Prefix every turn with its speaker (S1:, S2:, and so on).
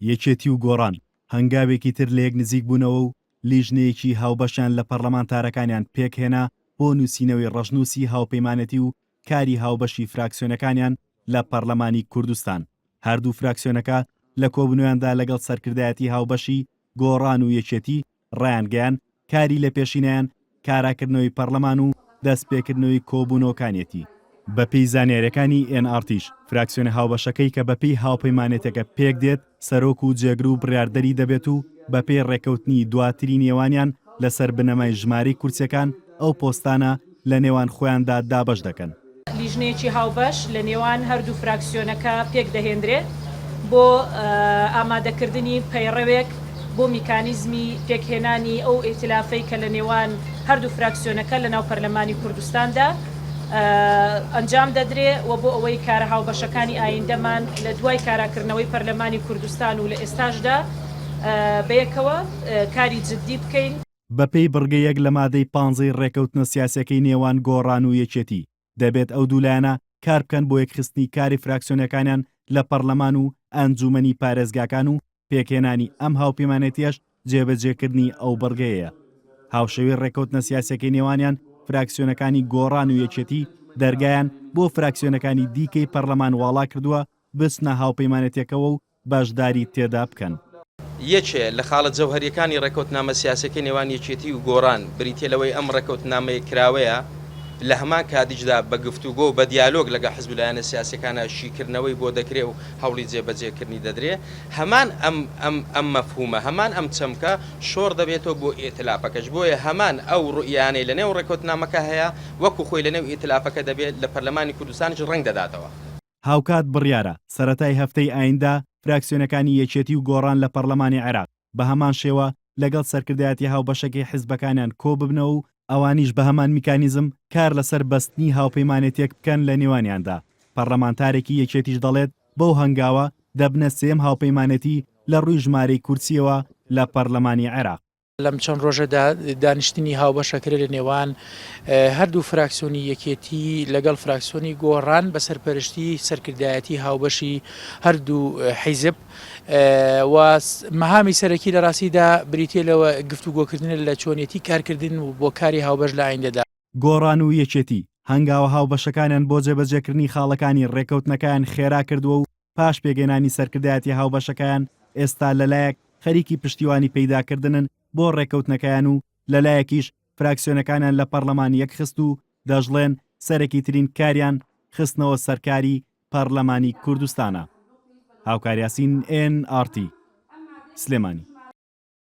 S1: یەکێتی و گۆڕان هەنگاوێکی تر لەیەک نزیک بوونەوە و لیژنەیەکی هاوبەشیان لە پەڕلەمانتارەکانیان پێکهێنا بۆ نووسینەوەی ڕەشنووسی هاوپەیمانێتی و کاری هاوبەشی فراکسیۆنەکانیان لە پەڕلەمانی کوردستان. هەردوو فراکسیۆنەکە لە کۆبوونەوەیاندا لەگەڵ سەرکردایەتی هاوبەشی گۆڕان و یەکێتی ڕایانگەیاند، کاری لەپێشینەیان کاراکردنەوەی پەڕلەمان و دەستپێکردنەوەی کۆبوونەوەکانیەتی. بەپێی زانیارییەکانی ئێن ئاڕ تیش، فراکسیۆنە هاوبەشەکەی کە بەپێی هاوپەیمانێتیەکە پێکدێت، سەرۆک و جێگر و بڕیاردەری دەبێت و بەپێی ڕێککەوتنی دواتری نێوانیان لەسەر بنەمای ژمارەی کورسیەکان ئەو پۆستانە لەنێوان خۆیاندا دابەش دەکەن.
S2: لیژنەیەکی هاوبەش لە نێوان هەردوو فراکسیۆنەکە پێکدەهێندرێ بۆ ئامادەکردنی پەیڕەوێک بۆ میکانیزمی پێکهێنانی ئەو ئیئتلافەی کە لە نێوان هەردوو فراکسیۆنەکە لە ناو پەرلەمانی کوردستاندا ئەنجام دەدرێ و بۆ ئەوەی کارە هاوبەشەکانی ئایندەمان لە دوای کاراکردنەوەی پەرلەمانی کوردستان و لە ئێستاشدا بەیەکەوە کاری جددی بکەین.
S1: بەپێی بڕگە یەک لە مادەی پانزەی ڕێکەوتنە سیاسیەکەی نێوان گۆڕان و یەکێتی، دەبێت ئەو دوو لایەنە کاربکەن بۆ یەکخستنی کاری فراکسیۆنەکانیان لە پەڕلەمان و ئەنجومەنی پارێزگاکان و پێکهێنانی ئەم هاوپەیمانێتیەش جێبەجێکردنی ئەو بڕگەیەیە. هاوشێوەی ڕێکەوتنە سیاسیەکەی نێوانیان، فراکسیۆنەکانی گۆڕان و یەکێتی دەرگایان بۆ فراکسیۆنەکانی دیکەی پەڕلەمان واڵاکردووە بچنە هاوپەیمانێتیەکەوە و بەشداری تێدا بکەن.
S3: یەکێ لە خاڵە جەوهەرییەکانی ڕێکەوتنامە سیاسیەکەی نێوان یەکێتی و گۆڕان بریتیە لەوەی ئەم ڕێکەوتنامەیە کراوەیە لە هەمان کاتیشدا بە گفتوگۆ و بە دیالۆگ لەگەڵ حزب و لایەنە سیاسیەکانا شیکردنەوەی بۆ دەکرێ و هەوڵی جێبەجێکردنی دەدرێ هەمان ئەم ئەم ئەم مەفهومە هەمان ئەم چەمکە شۆڕ دەبێتەوە بۆ ئیئتلافەکەش بۆیە هەمان ئەو ڕوئیانەی لە نێو ڕێکەوتنامەکە هەیە وەکو خۆی لە نێو ئیئتلافەکە دەبێ لە پەرلەمانی کوردستانیش ڕەنگ دەداتەوە.
S1: هاوکات بڕیارە سەرەتای هەفتەی ئایندە فراکسیۆنەکانی یەکێتی و گۆڕان لە پەڕلەمانی عێراق بەهەمان شێوە لەگەڵ سەرکردایەتی هاوبەشەکەی حزبەکانیان کۆببنەوە و ئەوانیش بەهەمان میکانیزم کار لەسەر بەستنی هاوپەیمانێتیەک بکەن لە نێوانیاندا، پەڕلەمانتارێکی یەکێتیش دەڵێت بەو هەنگاوە دەبنە سێیەم هاوپەیمانێتی لە ڕووی ژمارەی کورسیەوە لە پەڕلەمانی عێراق.
S4: لەم چەند ڕۆژەدا دانیشتنی هاوبەش ئەکرێت لە نێوان هەردوو فراکسیۆنی یەکێتی لەگەڵ فراکسیۆنی گۆڕان بە سەرپەرشتی سەرکردایەتی هاوبەشی هەردوو حیزب و مەهامی سەرەکی لە ڕاستیدا بریتیە لەوە گفتوگۆکردنە لە چۆنیەتی کارکردن و بۆ کاری هاوبەش لە ئایندەدا.
S1: گۆڕان و یەکێتی هەنگاوە هاوبەشەکانیان بۆ جێبەجێکردنی خاڵەکانی ڕێککەوتنەکەیان خێرا کردووە و پاش پێکهێنانی سەرکردایەتی هاوبەشەکەیان ئێستا لەلایەک خەریکی پشتیوانی پەیداکردنن بۆ ڕێککەوتنەکەیان و لەلایەکیش فراکسیۆنەکانیان لە پەڕلەمان یەکخست و دەشڵێن سەرەکیترین کاریان خستنەوە سەرکاری پەڕلەمانی کوردستانە. هاوکار یاسین، ئێن ئاڕ تی، سلێمانی.